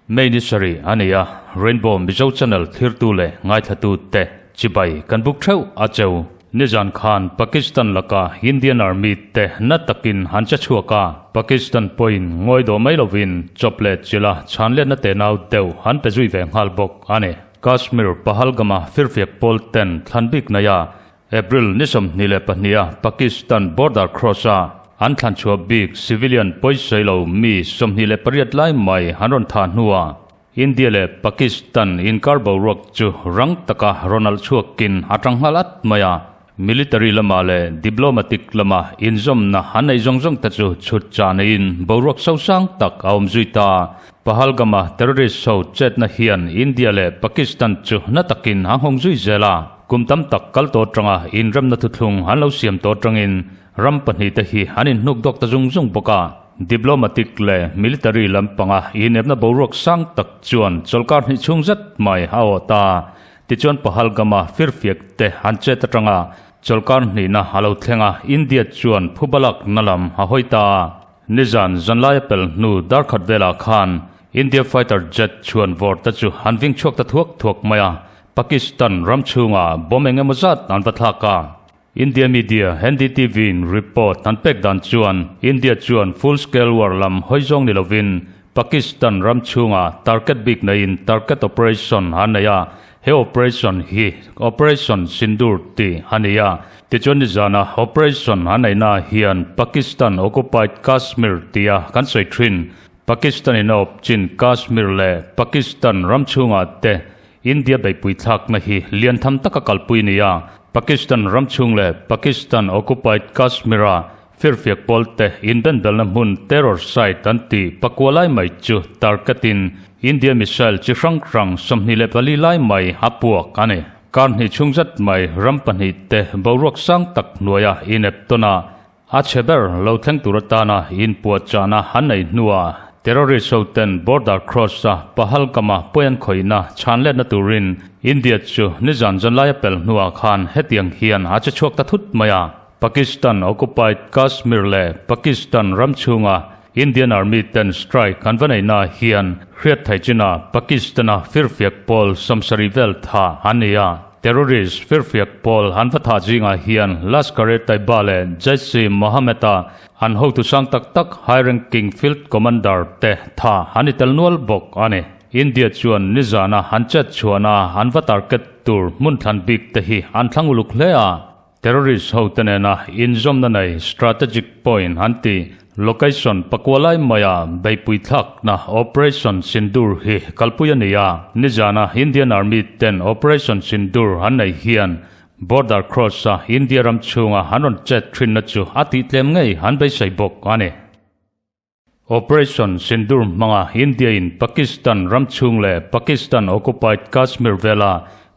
May ni sarih a ni a, Rainbow Mizo Channel thirtu leh ngaithlatu te chibai kan buk theuh a cheu. Nizan khan Pakistan laka Indian Army te na takin han che chhuak a, Pakistan pawhin ngawi dawh mai lovin chawp leh chila chhanletna tenau deuh an pe zui ve nghal bawk a ni. Kashmir Pahalgam-a firfiak pawl ten thlan bik nei a, April ni 22 a Pakistan border cross-a an thlan chhuah bik civilian pawisawi lo mi 28 lai mai an rawn thah hnuah India leh Pakistan inkar boruak chu rang taka rawn alh chhuakin a tang nghal at mai a. Military lamah leh diplomatic lama inzawmna an neih zawng zawng te chu chhut chah neiin boruak sosang tak a awm zui ta. Pahalgam-a terrorist ho chetna hian India leh Pakistan chu na takin a nghawng zui zel a. Kum tam tak kal tawh atanga inremna thuthlung an lo siam tawh atangin ram pahnihte hi an inhnuk dawk ta zung zung bawk a. Diplomatic leh military lampanga inepna boruak sang tak chuan chawlhkar hnih chhung zet mai a awh ta. Tichuan Pahalgam-a firfiak te an chet atanga chawlhkar hnihna a lo thleng a, India chuan phubalak na lam a hawi ta a. Nizan zanlai a pel hnu darkhat velah khan India fighter jet chhuan vawr te chu an ving chhuak ta thuak thuak mai a, Pakistan ram chhungah bomb eng emaw zat an va thlak a. India media NDTV in report an pek dan chuan India chuan full scale war lam hawi zawng ni lovin Pakistan ram chhungah target bik neiin target operation an nei a, he operation hi Operation Sindoor tih a ni a. Tichuan nizana operation an neihna hian Pakistan occupied Kashmir tia kan sawi thin Pakistan in a awp chin Kashmir leh Pakistan ram chhungah te India beihpui thlakna hi lian tham taka kalpui a ni a, Pakistan ram chhung leh Pakistan occupied Kashmir-a firfiak pawl te inbenbelna hmun terror site an tih pakua lai mai chu target-in India missile chi hrang hrang 24 lai mai a puak a ni. Kar hnih chhung zet mai ram pahnih te boruak sang tak hnuaia inep tawn a, A chhe ber lo thleng tur atana inpuahchahna an nei hnuah terrorist ho ten border cross-a Pahalgam-a pawi an khawihna chhanletna turin India chu nizan zanlai a pel hnuah khan hetiang hian a che chhuak ta thut mai a. Pakistan occupied Kashmir leh Pakistan ram chhunga Indian Army ten strike an va neihna hian hriat thei chinah Pakistan-a firfiak pawl 70 vel tha an ni a. Terrorist firfiak pawl an va thah zingah hian Lashkar-e-Taiba leh Jaish-e-Mohammed-a an hotu sang tak tak high ranking field commander te tha an ni tel nual bawk a ni. India chuan nizana an chet chhuahna an va target tur hmun thlan bik te hi an thlang uluk hle a. Terrorist ho te nena inzawmna nei strategic point an ti. Location pakua lai maia beihpui thlakna Operation Sindoor hi kalpui a ni a. Nizana Indian Army ten Operation Sindoor an nei hian border cross a India ram chhunga an rawn chet thinna chu a tih tlem ngei an beisei bawk a ni. Operation Sindoor hmanga India in Pakistan ram chhung leh Pakistan occupied Kashmir vela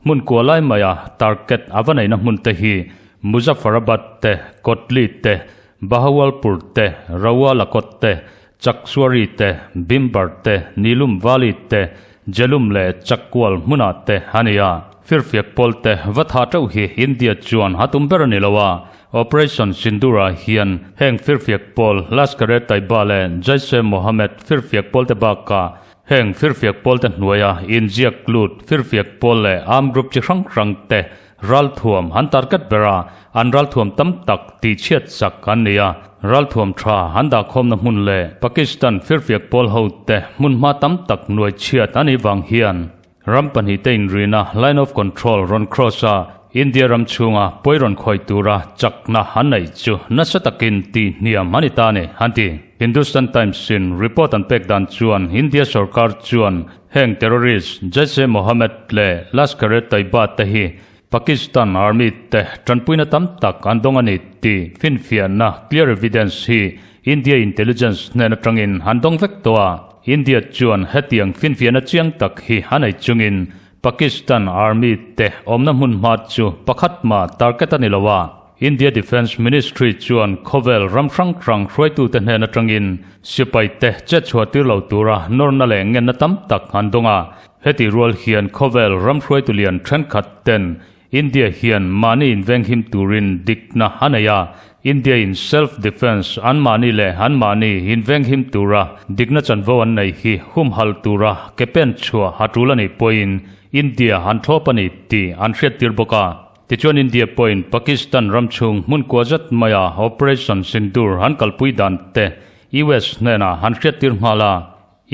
hmun kua lai maia target a va neihna hmun te hi Muzaffarabad te, Kotli te, Bahawalpur te, Rawalakot te, Chakswari te, Bhimber te, Neelum Valley te, Jhelum leh Chakwal hmunah te a ni a. Firfiak pawl te va tha teuh hi India chuan a tum ber a ni lo a, Operation Sindoor-ah hian heng firfiak pawl Lashkar-e-Taiba leh Jaish-e-Mohammed firfiak pawlte bakah heng firfiak pawlte hnuaia inziak lut firfiak pawl leh armed group chi hrang hrang te ralthuam an target ber a, an ralthuam tam tak tihchhiat sak an ni a, ralthuam tha an dahkhawmna hmun leh Pakistan firfiak pawl hote hmunhma tam tak hnuaichhiat a nih vang hian Ram pahnihte inrina line of control rawn cross a, India ram chhunga pawi rawn khawih tura chakna an neih chu nasa takin tih hniam a ni ta a ni, an ti. Hindustan Times-in report an pek dan chuan India sorkar chuan heng terrorist Jaish-e-Mohammed leh Lashkar-e-Taiba te hi Pakistan Army te tanpuina tam tak an dawng a ni tih finfiahna clear evidence hi India intelligence hnen atangin an dawng vek tawh a. India chuan hetiang finfiahna chiang tak hi a nei chungin Pakistan Army te awmna hmun hma chu pakhat mah target a ni lo a. India Defence Ministry chuan khawvel ram hrang hrang hruaitute hnen atangin sipai te chet chhuah tir lo tura nawrna leh ngenna tam tak an dawng a. Heti rual hian khawvel ram hruaitu lian thenkhat ten India hian mahni invenghim turin dikna a nei a, India in self defence an mahni leh an mahni invenghim tura dikna chanvo an nei hi humhalh tura ke pen chhuah a tul a nih pawhin India an thlawp a ni tih an hriattir bawk a. Tichuan India pawhin Pakistan ram chhung hmun kua zet maia Operation Sindoor an kalpui dan te US hnenah an hriattir nghal a.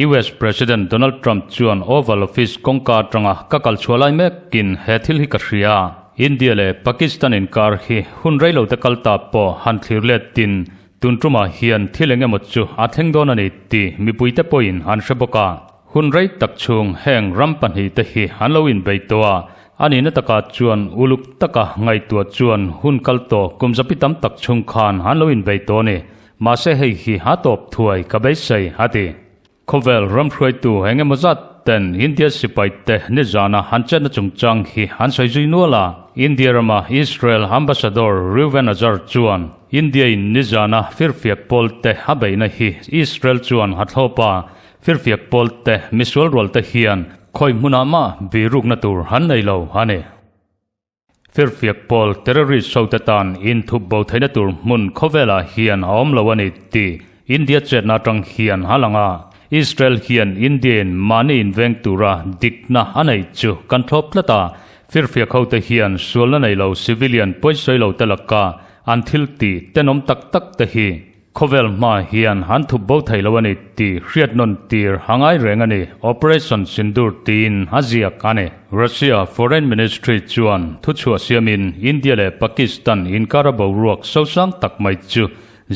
US President Donald Trump chuan Oval Office kawngka atanga ka kal chhuah lai mekin he thil hi ka hria. India leh Pakistan inkar hi hun reilo te kal ta pawh han thlir letin tun tumah hian thil eng emaw chu a thleng dawn a ni tih mipuite pawhin an hre bawk a. Hun rei tak chhung heng ram pahnihte hi an lo inbei tawh a, a nihna takah chuan uluk taka ngaihtuah chuan hun kal tawh kum zapi tam tak chhung khan an lo inbei tawh a ni. Mahse hei hi a tawp thuai ka beisei, a ti. Khawvel ram hruaitu eng emaw zat ten India sipai te nizana an chetna chungchang hi an sawi zui nual a. India rama Israel Ambassador Reuven Azar chuan India in nizana firfiak pawl te a beihna hi Israel chuan a thlawp a, firfiak pawl te misual rual te hian khawi hmunah mah birukna tur an nei lo a ni. Firfiak pawl terrorist ho te tan inthup bo theihna tur hmun khawvelah hian a awm lo a ni tih India chetna atang hian a lang a. Israel hian India-in mahni inveng tura dikna a neih chu kan thlawp tlat a. Firfiak ho te hian sualna nei lo civilian pawisawi lo te laka an thil tih tenawm tak tak te hi Khawvel hma hian an thup bo thei lo a ni tih hriat nawn tir a ngai reng a ni, Operation Sindoor tiin a ziak a ni. Russia Foreign Ministry chuan thuchhuah siamin India leh Pakistan inkara boruak sosang tak mai chu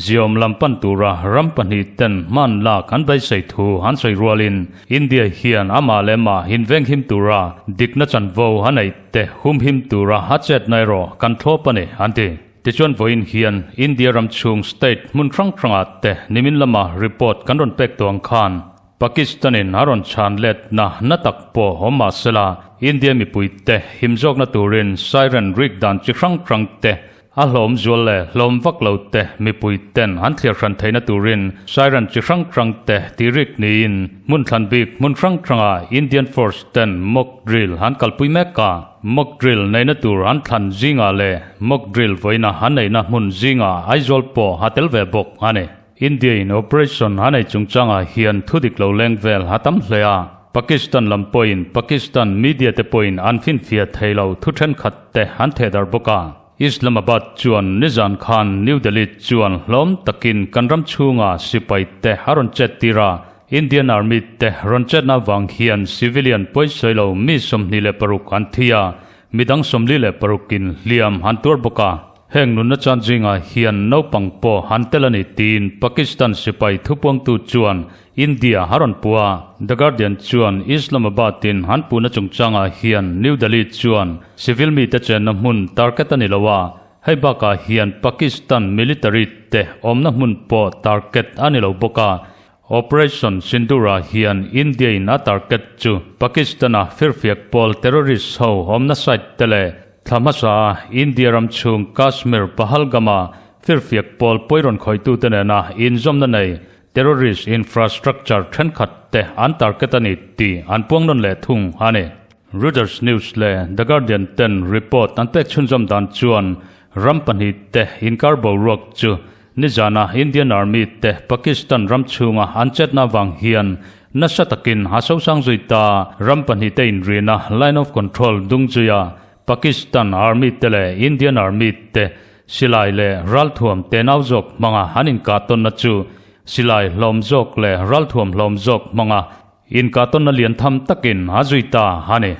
ziawm lam pan tura ram pahnih ten hman lak an beisei thu an sawi rualin India hian amah leh mah invenghim tura dikna chanvo a neih te humhim tura a chetna erawh kan thlawp a ni, an ti. Tichuan vawiin hian India ram chhung state hmun hrang hrangah te nimin lama report kan rawn pek tawh ang khan Pakistan in a rawn chhan letna na tak pawh awm mah sela India mipui te him zawkna turin siren rik dan chi hrang hrang te a hlawm zual leh hlawm vak lo te mipui ten an thliar hran theihna turin siren chi hrang hrang te tih rik niin hmun thlan bik hmun hrang hrangah Indian Force ten mock drill an kalpui mek a. Mock drill neihna tur an thlan zingah leh mock drill vawiina an neihna hmun zingah Aizawl pawh a tel ve bawk a ni. India in operation a nei chungchangah hian thudik lo leng vel a tam hle a, Pakistan lam pawhin Pakistan media te pawhin an finfiah thei lo thu thenkhat te an thehdarh bawk a. Islamabad chuan nizan khan New Delhi chuan hlawm takin kan ram chhunga sipai te a rawn chet tir a, Indian Army te rawn chetna vang hian civilian pawisawi lo mi 26 an thi a, midang 46 in hliam an tuar bawk a. Heng nunna chan zingah hian naupang pawh an tel a ni tiin Pakistan sipai thupuangtu chuan India a rawn pu a. The Guardian chuan Islamabad in an puhna chungchangah hian New Delhi chuan civil mite chenna hmun target a ni lo a, hei bakah hian Pakistan military te awmna hmun pawh target a ni lo bawk a. Operation Sindoor-ah hian India-in a target chu Pakistan-a firfiak pawl terrorist ho awmna site te leh thla hmasa-a India ram chhung Kashmir Pahalgam-a firfiak pawl pawi rawn khawihtute nena inzawmna nei terrorist infrastructure thenkhat te an target a ni tih an puang nawn leh thung a ni. Reuters News leh The Guardian ten report an pek chhunzawm dan chuan ram pahnihte inkar boruak chu Nizana Indian Army te Pakistan ram chhunga an chetna vang hian nasa takin a sosang zui ta. Ram pahnihte inrina Line of Control dung zuia Pakistan Army te leh Indian Army te silai leh ralthuam tenau zawk hmanga an inkah tawnna chu silai hlawm zawk leh ralthuam hlawm zawk hmanga inkah tawnna lian tham takin a zui ta a ni.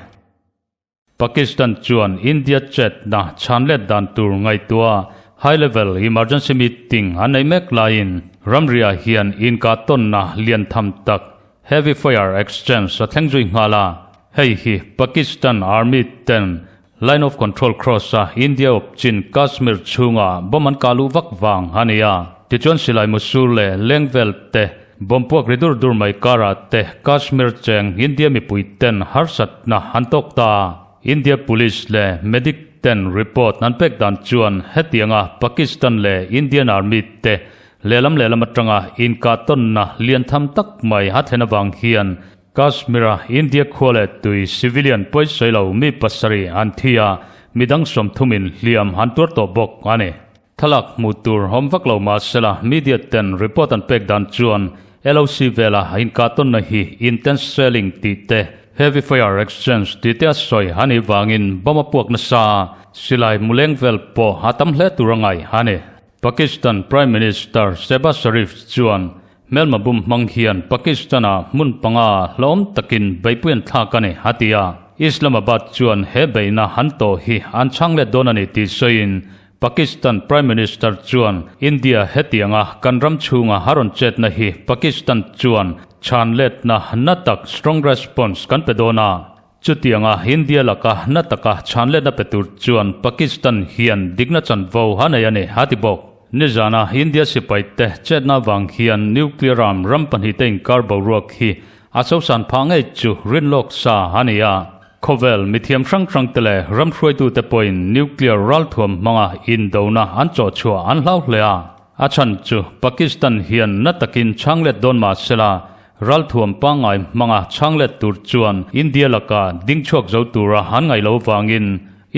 Pakistan chuan India chetna chhanlet dan tur ngaihtuah high level emergency meeting an nei mek laiin ramriah hian inkahtawnna lian tham tak heavy fire exchange a thleng zui nghal a. Hei hi Pakistan Army ten Line of Control cross a India awp chin Kashmir chhunga bomb an kah luh vak vang a ni a. Tichuan silai musur leh leng vel te Bomb puak ri dur dur mai karah te Kashmir cheng India mipui ten harsatna an tawk ta. India Police leh Medic ten report an pek dan chuan hetianga Pakistan leh Indian Army te lehlam lehlam atanga inkahtawnna lian tham tak mai a thlen avang hian. Kashmir-a India khua leh tui civilian pawisawi lo mi pasarih an thi a, midang sawmthumin hliam an tuar tawh bawk a ni. Thlalak hmuh tur awm vak lo mahsela media ten report an pek dan chuan LOC vela inkahtawnna hi intense shelling tih te, heavy fire exchange tih te a sawi a nih vangin bomb a puak nasa a, silai muleng vel pawh a tam hle tur a ngaih a ni. Pakistan Prime Minister Shehbaz Sharif chuan hmelma bum hmang hian Pakistan-ah hmun panga hlawm takin beihpui an thlak a ni, a ti a. Islamabad chuan he beihna an tawh hi an chhang let dawn a ni tih sawiin Pakistan Prime Minister chuan India hetianga kan ram chhunga a rawn chetna hi Pakistan chuan chhan letna na tak strong response kan pe dawn a. Chutianga India laka na taka chhan letna pe tur chuan Pakistan hian dikna chanvo a nei a ni, a ti bawk. Nizana India sipaite chetna vang hian nuclear arm ram pahnihte inkar boruak hi a sosan phah ngei chu rinlawk sa a ni a. Khawvel mithiam hrang hrangte leh ram hruaitute pawhin nuclear ralthuam hmanga indona an chawhchhuah an hlau hle a. A chhan chu Pakistan hian na takin chhang let dawn mah sela, ralthuam pangngai hmanga chhang let tur chuan India laka ding chhuak zo tura an ngaih loh vangin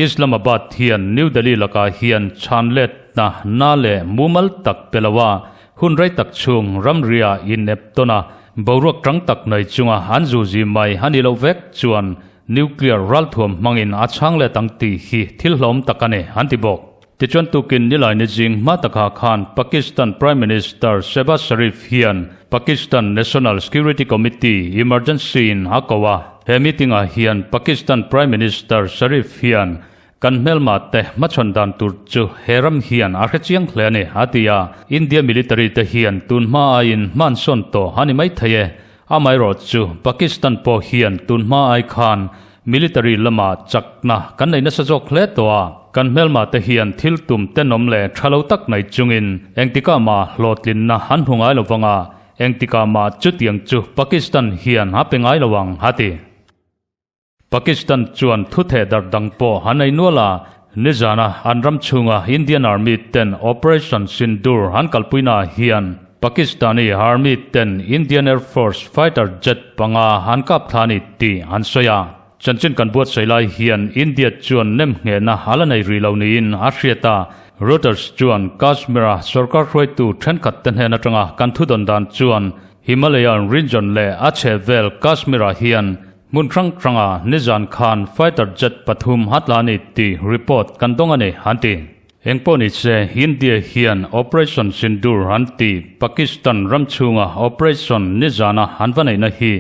Islamabad hian New Delhi lakah hian chhan letna na leh mumal tak pe lo a, hun rei tak chhung ramria inep tawn a, Boruak tang tak nei chunga an zuzi mai a ni loh vek chuan nuclear ralthuam hmangin a chhang let ang tih hi thil hlawm tak a ni, an ti bawk. Tichuan tukin Nilaini zing hma takah khan Pakistan Prime Minister Shehbaz Sharif hian Pakistan National Security Committee emergency in a ko a. He meeting ah hian Pakistan Prime Minister Sharif hian Kan hmelma te hmachhawn dan tur chu he ram hian a hre chiang hle a ni, a ti a. India military te hian tun hma aiin hman sawn tawh a ni mai thei e. Amaherawh chu Pakistan pawh hian tun hma ai khan military lama chakna kan nei nasa zawk hle tawh a. Kan hmelma te hian thil tum tenawm leh tha lo tak nei chungin engtikah mah hlawhtlinna an hmu ngai lo vang a, engtikah mah chutiang chu Pakistan hian a pe ngai lo ang, a ti. Pakistan chuan thutheh darh dang pawh an ei nual a, nizana an ram chhunga Indian Army ten Operation Sindoor an kalpuinaah hian Pakistani Army ten Indian Air Force fighter jet panga an kap thla a ni tih an sawi a. Chanchin kan buatsaih lai hian India chuan nemnghehna a la nei rih lo niin a hriat a, Reuters chuan Kashmir-a sorkar hruaitu thenkhat te hnen atanga kan thudawn dan chuan Himalayan region leh a chhehvel Kashmir-ah hian Hmun hrang hranga nizan khan fighter jet pathum a tla a ni tih report kan dawng a ni, an ti. Engpawh ni se, India hian Operation Sindoor an tih Pakistan ram chhunga operation nizana an va neihna hi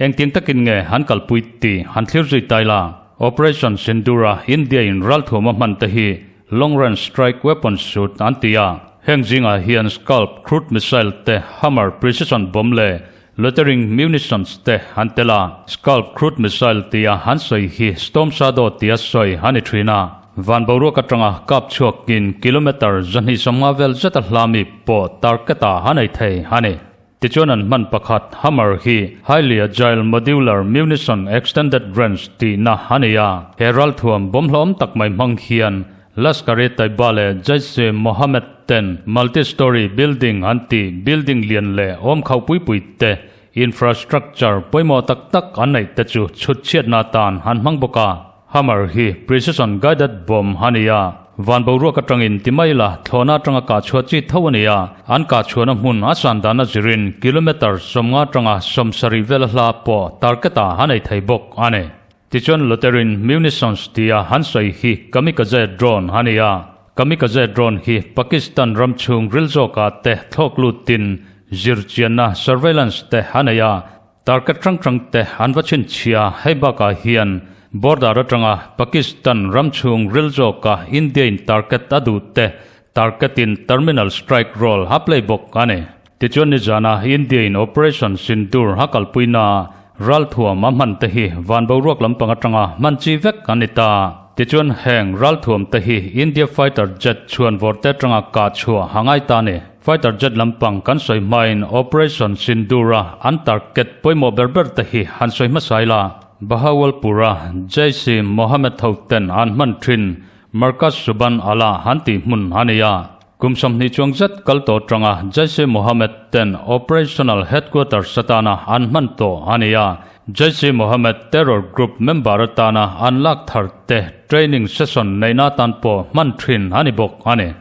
engtiang takin nge an kalpui tih han thlir zui tai la. Operation Sindoor-a India-in ralthuam a hman te hi Long Range Strike Weapon Suit an ti a, heng zingah hian Scalp crude missile te, Hammer precision bomb leh Loitering munitions te an tel a, Scalp crude missile tia an sawi hi Storm Shadow tia sawi a ni thin a. Van boruak atanga kap chhuakin kilometre 250 vel zeta hlami pawh target-ah a nei thei a ni. Tichuan an hman pakhat Hammer hi Highly Agile Modular Munition Extended Range tihna a ni a, he ralthuam bawmhlawm tak mai hmang hian Lashkar-e-Taiba leh Jaish-e-Mohammed ten multi-storey building an tih building lian leh awm khauh pui pui te, infrastructure pawimawh tak tak an neih te chu chhut chhiatna atan an hmang bawk a. Hammer hi precision guided bomb a ni a, van boruak atangin ti mai la thlawhna atanga kah chhuah chi tho a ni a, an kah chhuahna hmun a san dana zirin kilometre 50 atanga 70 vel a hla pawh target ah a nei thei bawk a ni. Tichuan Loterin munitions tia han sawi hi kamikaze drone a ni a, kamikaze drone hi Pakistan ram chhung ril zawkah te thlawk lutin zirchianna, surveillance, te a nei a, target hrang hrang te an va chhinchhia. Hei bakah hian border atanga Pakistan ram chhung ril zawka India in target a duh te target in terminal strike role a play bawk a ni. Tichuan nizana India in Operation Sindoor a kalpuina ralthuam a hman te hi van boruak lampang atanga hman chi vek an ni ta. Tichuan heng ralthuam te hi India fighter jet chhuan vawr te atanga kah chhuah a ngai ta a ni. Fighter jet lampang kan sawi hmain Operation Sindoor a an target pawimawh ber ber te hi han sawi hmasa ila. Bahawalpur-a Jaish-e-Mohammed hoten an hman thin Markaz Subhan Allah han tih hmun a ni a. Kum 20 chuang zet kal tawh atanga Jaish-e-Mohammed ten Operational Headquarters atana an hman tawh a ni a. Jaish-e-Mohammed terror group member atana an lak thar te training session neihna atan pawh hman thin a ni bawk a ni.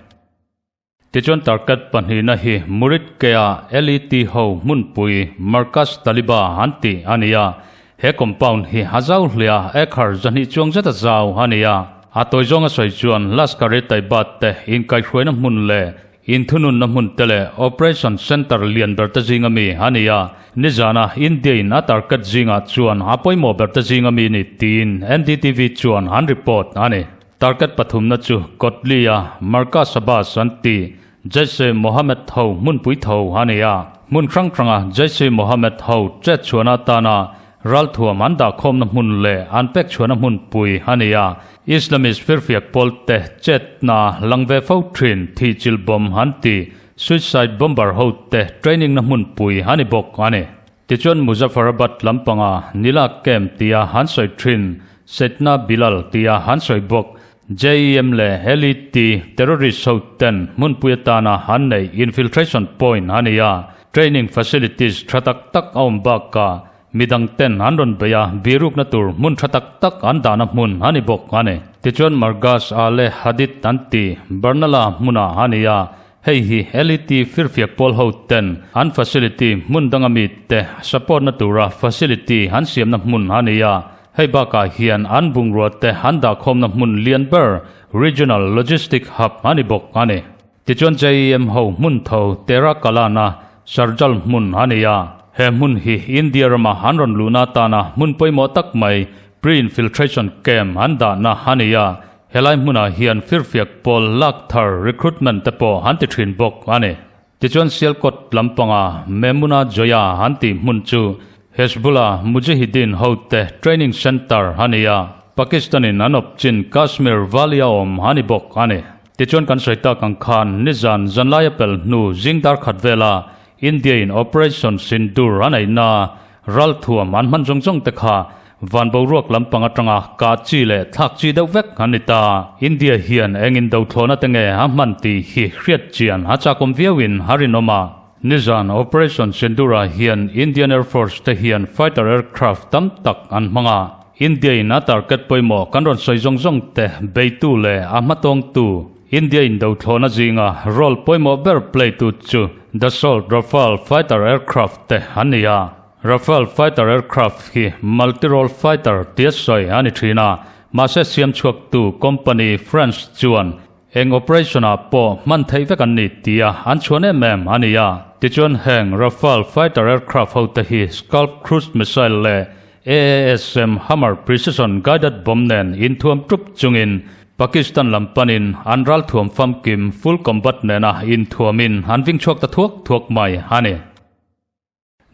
Tichuan target pahnihna hi Muridke-a LET ho hmunpui Markaz Taliba an tih a ni a, he compound hi a zau hle a, acre 200 chuang zeta zau a ni a. A tawi zawnga sawi chuan Lashkar-e-Taiba te inkaihhruaina hmun leh Inthununna hmun te leh Operation Centre lian ber te zinga mi a ni a, nizana India in a target zingah chuan a pawimawh ber te zinga mi ni tiin NDTV chuan an report a ni. Target pathumna chu Kotli-a Markaz Abbas an ti Jaish-e-Mohammed ho hmunpui tho a ni a, hmun hrang hranga Jaish-e-Mohammed ho chet chhuahna atana Ralthuam an dahkhawmna hmun leh an pek chhuahna hmunpui a ni a, Islamist firfiak pawlte chetna lang ve fo thin thihchilh bomb an ti, suicide bomber hote training na hmunpui a ni bawk a ni. Tichuan Muzaffarabad lampanga Nila Camp tia an sawi thin, Setna Bilal tia an sawi bawk, JEM leh LET terrorist hoten hmunpui atana an neih infiltration point a ni a, training facilities tha tak tak a awm bakah midang ten an rawn bei a, birukna tur hmun tha tak tak an dahna hmun a ni bawk a ni. Tichuan Margas Ale Hadid an ti Barnala hmunah a ni a, hei hi LET firfiak pawl hoten an facility hmun danga mite support na tura facility an siamna hmun a ni a, Hei bakah hian an bungrua te an dahkhawmna hmun lian ber Regional Logistic Hub a ni bawk a ni. Tichuan JEM ho hmun tho Tera Kalana Sarjal hmun a ni a, he hmun hi India rama an rawn luhna atana hmun pawimawh tak mai pre-infiltration camp an dahna a ni a, helai hmunah hian firfiak pawl lak thar recruitment te pawh an ti thin bawk a ni. Tichuan Sialkot lampanga Memuna Joya an tih hmun chu Hezbollah Mujahideen hote training centre a ni a, Pakistan-in an awp chin Kashmir Valley-a awm a ni bawk a ni. Tichuan kan sawi tak ang khan nizan zanlaia pel hnu zing dar khat vela India-in Operation Sindoor a neihna Ralthuam an hman zawng zawng te kha van boruak lampang atanga kah chi leh thlak chi deuh vek an ni ta. India hian eng indothlawhna te nge a hman tih hi hriat chian a chakawm viauin a rinawm a. Nizan Operation Sindoor-ah hian Indian Air Force te hian fighter aircraft tam tak an hmang a. India in a target pawimawh kan rawn sawi zawng zawng te beitu leh a hmatawngtu India indothlawhna zinga role pawimawh ber play tu chu Dassault Rafale fighter aircraft te an ni a. Rafale fighter aircraft hi multi-role fighter tia sawi a ni thin a, mahse siam chhuaktu company France chuan eng operation ah pawh hman theih vek an ni tia an chhuan em em a ni a. Tichuan heng Rafale fighter aircraft ho te hi Scalp cruise missile leh AASM Hammer precision guided bomb nen inthuam tup chungin Pakistan lam panin an ralthuam famkim full combat nena inthuamin an ving chhuak ta thuak thuak mai a ni.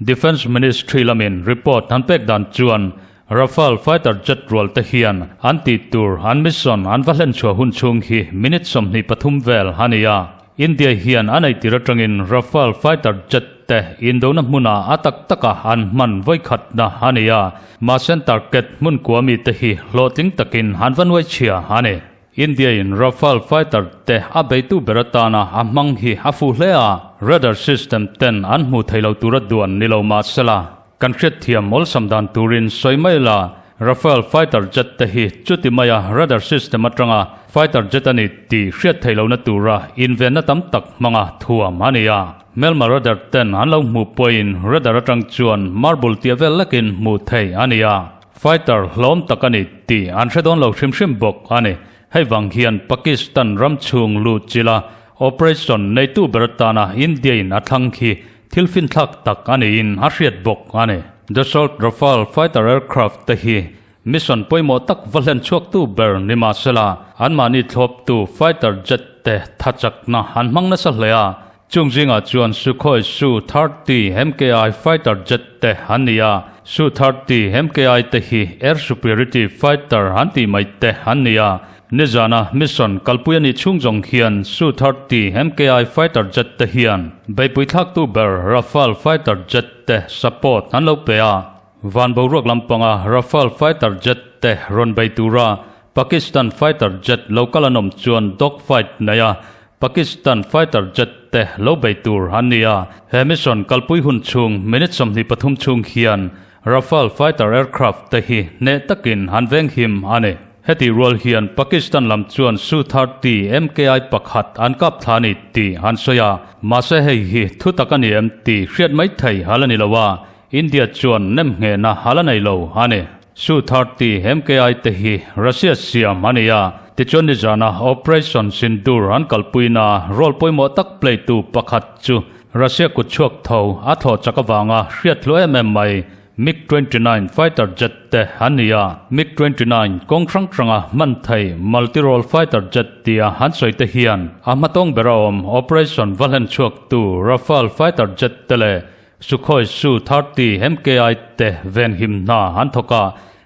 Defence Ministry lamin report an pek dan chuan Rafale fighter jet rual te hian an tih tur an mission an va hlen chhuah hun chhung hi minute 23 vel a ni a. India hian a nei tir atangin Rafale fighter jet te indona hmunah a tak taka an hman vawikhatna a ni a, mahse target hmun kua mite hi hlawhtling takin an va nuai chhia a ni. India-in Rafale fighter te a beitu ber atana a hmang hi a fuh hle a, radar system ten an hmuh theih lo tura duan ni lo mah sela, Kan hriatthiam awlsam dan turin sawi mai la, Rafale fighter jet te hi chuti maia radar system atanga fighter jet a ni tih hriat theih lohna tura invenna tam tak hmanga thuam a ni a. Hmelma radar ten an lo hmuh pawhin radar atang chuan marble tia vel lekin hmuh theih a ni a. Fighter hlawm tak a ni tih an hre dawn lo hrim hrim bawk a ni. Hei vang hian Pakistan ram chhung lut chila operation neitu ber atana India-in a thlang khi Thil finthlak tak a niin a hriat bawk a ni. Dassault Rafale fighter aircraft te hi mission pawimawh tak va hlen chhuaktu ber ni mah sela, anmahni thlawptu fighter jet te thachakna an hmang nasa hle a. Chung zingah chuan Sukhoi Su-30 MKI fighter jet te an ni a, Su-30 MKI te hi air superiority fighter an tih mai te an ni a. Nizana mission kalpui a nih chhung zawng hian Su-30 MKI fighter jet te hian beihpui thlaktu ber Rafale fighter jet te support an lo pe a. Van boruak lampanga Rafale fighter jet te rawn bei tura Pakistan fighter jet lo kal an awm chuan dog fight nei a, Pakistan fighter jet te lo bei tur an ni a. He mission kalpui hun chhung minute 23 chhung hian. Rafale fighter aircraft te hi hneh takin an venghim a ni. Hetih rual hian Pakistan lam chuan Su-30 MKI pakhat an kap thla a ni tih an sawi a, mahse hei hi thutak a ni em tih hriat mai thei a la ni lo a, India chuan nemnghehna a la nei lo a ni. Su-30 MKI te hi Russia siam a ni a, tichuan nizana Operation Sindoor an kalpuina role pawimawh tak play tu pakhat chu Russia kut chhuak tho a thlawh chak avanga hriat hlu em em mai MiG 29 fighter jet te an ni a, MiG 29 kawng hrang hranga hman thei multi-role fighter jet tia an sawi te hian a hmatawng bera awm operation va hlen chhuak tu Rafale fighter jet te leh Sukhoi Su-30 MKI te venhim hna an thawk a,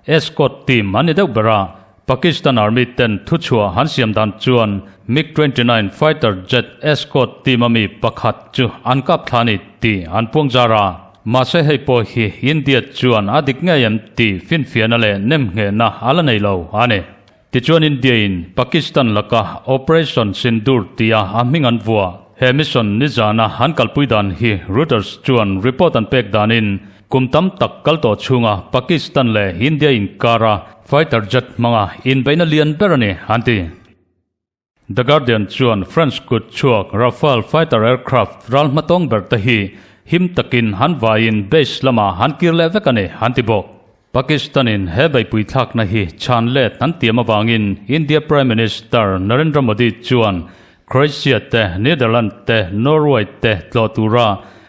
escort team an ni deuh ber a. Pakistan Army ten thuchhuah an siam dan chuan MiG 29 fighter jet escort team a mi pakhat chu an kap thla a ni tih an puang zar a. Mahse hei pawh hi India chuan a dik ngei em tih finfiahna leh nemnghehna a la nei lo a ni. Tichuan India in Pakistan laka Operation Sindoor tia a hming an vuah. He mission nizana an kalpui dan hi Reuters chuan report an pek danin Kum tam tak kal tawh chhunga Pakistan leh India inkara fighter jet hmanga inbeihna lian ber a ni, an ti. The Guardian chuan French kut chhuak Rafale fighter aircraft ral hmatawng ber te hi him takin han vaiin base lamah han kir leh vek a ni, an ti bawk. Pakistan-in he beihpui thlakna hi chhan let an tiam avangin India Prime Minister Narendra Modi chuan Croatia te, Netherlands te, Norway te tlawh tura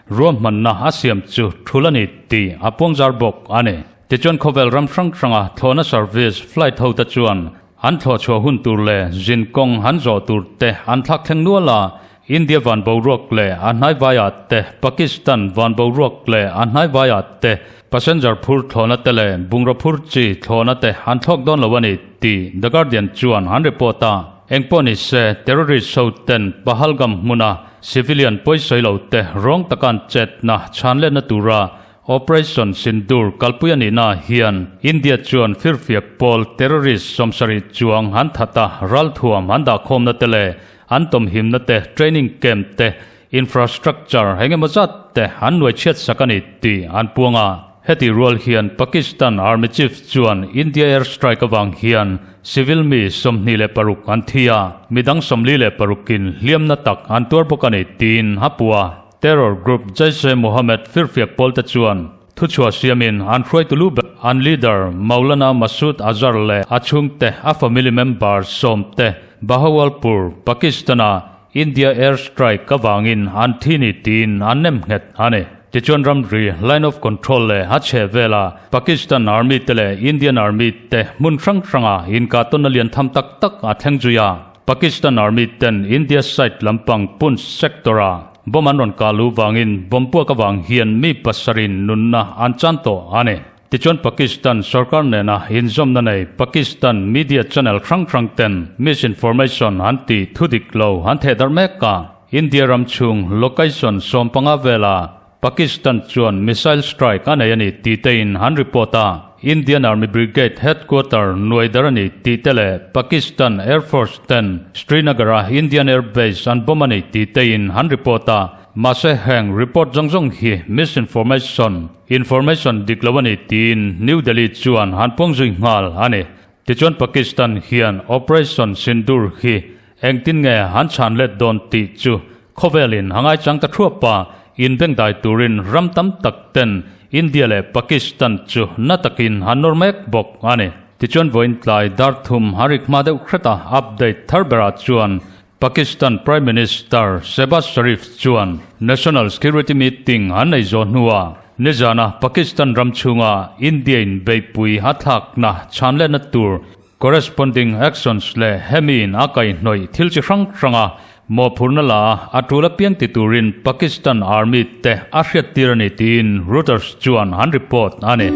ruahmanna a siam chu thul a ni tih a puangzar bawk a ni. Tichuan khawvel ram hrang hranga thlawhna service flight hote chuan an thlawh chhuah hun tur leh zin kawng an zawh tur te an thlak thleng nual a, India van boruak leh a hnaivaiah te, Pakistan van boruak leh a hnaivaiah te passenger phur thlawhna te leh bungraw phur chi thlawhna te an thlawk dawn lo a ni tih The Guardian chuan an report a. Engpawh ni se, terrorist ho ten Pahalgam hmuna civilian pawisawi lo te rawng taka an chetna chhanletna tura Operation Sindoor kalpui a nihna hian India chuan firfiak pawl terrorist 70 chuang an that a, ralthuam an dahkhawmna te leh an tawmhimna te, training camp te, infrastructure eng emaw zat te an nuai chhiat sak a ni tih an puang a. Heti rual hian Pakistan Army Chief chuan India air strike avang hian civil mi 26 an thi a, midang 46 in hliamna tak an tuar bawk a ni tiin a puh a. Terror group Jaish-e-Mohammed firfiak pawlte chuan Thuchhuah siamin an hruaitu lu ber an leader Maulana Masood Azhar leh a chhungte a family member sawmte Bahawalpur, Pakistan-a India air strike avangin an thi ni tiin an nem nghet a ni. Tichuan ramri line of control leh a chheh vela Pakistan Army te leh Indian Army te hmun hrang hranga inkahtawnna lian tham tak tak a thleng zui a. Pakistan Army ten India side lampang Poonch sector-a Bomb an rawn kah luh vangin bomb puak avang hian mi pasarin nunna an chan tawh a ni. Tichuan Pakistan sorkar nena inzawmna nei Pakistan media channel hrang hrang ten misinformation an tih thu dik lo an theh darh mek a. India ram chhung location 15 vela Pakistan chuan missile strike a nei a ni tih te in an report a. Indian Army Brigade headquarter nuai dar a ni tih te leh Pakistan Air Force ten Srinagar-a Indian Air Base an bomb a ni tih te in an report a. Mahse heng report zawng zawng hi misinformation, information dik lo a ni tiin New Delhi chuan an puang zui nghal a ni. Tichuan Pakistan hian Operation Sindoor hi engtin nge an chhan let dawn tih chu khawvelin a ngaichang ta thuap a, inbengdai turin ram tam tak ten India leh Pakistan chu na takin an nawr mek bawk a ni. Tichuan vawiin tlai dar thum a rik hma deuh hret a, update thar berah chuan Pakistan Prime Minister Shehbaz Sharif chuan National Security Meeting an nei zawh hnuah nizana Pakistan ram chhunga India in beihpui a thlakna chhanletna tur Corresponding actions leh hemiin a kaihhnawih thil chi hrang hranga mawhphurhna la a tul apiang ti turin Pakistan Army te a hriattir a ni tiin Reuters chuan an report a ni.